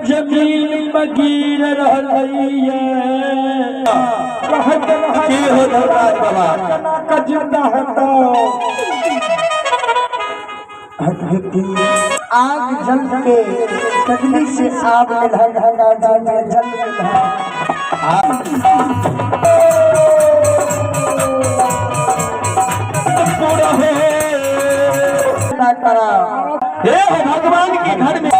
जमीन में गिर रहलैया। की हो धर्मराज बाबा? का जिंदा है तो आग जल के अग्नि से आग लगा जल जल। करा हे हो भगवान के घर में।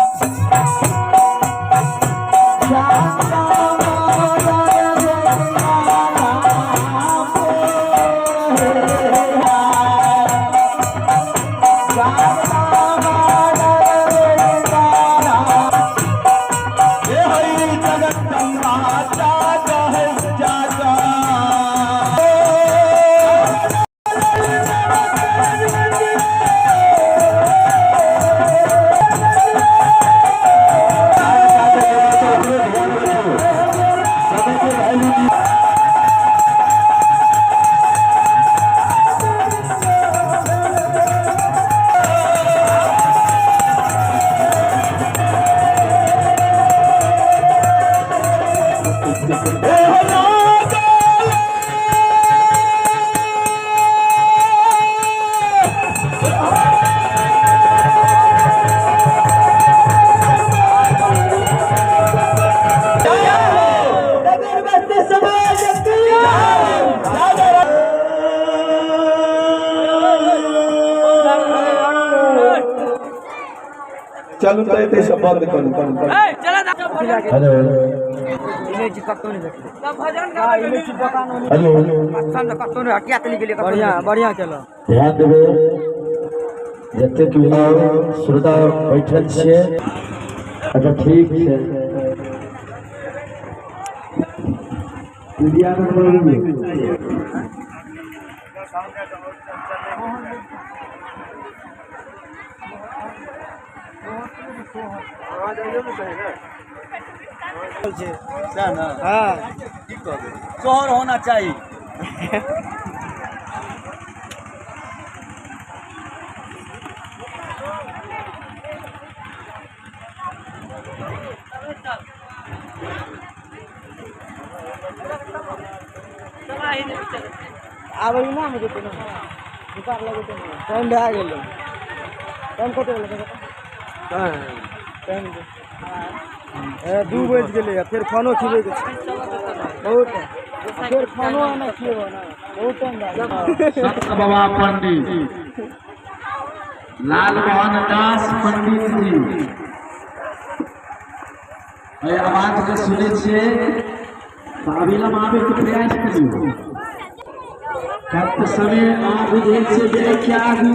हे हरि जगदम्बा जागा है जागा। समय के वैल्यू। हे हो नागल। चलू तऽ एतै से बंद करू। Hello hello. बढ़िया बढ़िया केलो। ध्यान देबै जतेक भी श्रोता बैठल छियै। अच्छा, ठीक छै। मीडिया में बोलू। हाँ। शोहर होना चाहिए। आबै ना मुझे तो बुखार लगे तो टाइम भए गेलै। टाइम कते भेलै? टाइम 2 बजि गेलै। फेर खानो खिबैके छै बहुत, फेर खानो आना खिएबो ना, बहुत टाइम भए गेलै। संत बाबा पंडित लाल मोहन दास पंडित जी, एहि आवाज के सुनै छियै तऽ अविलंब आबैके प्रयास करियौ, किएक तऽ समय अहाँ बुझै छियै जे एहिके आगू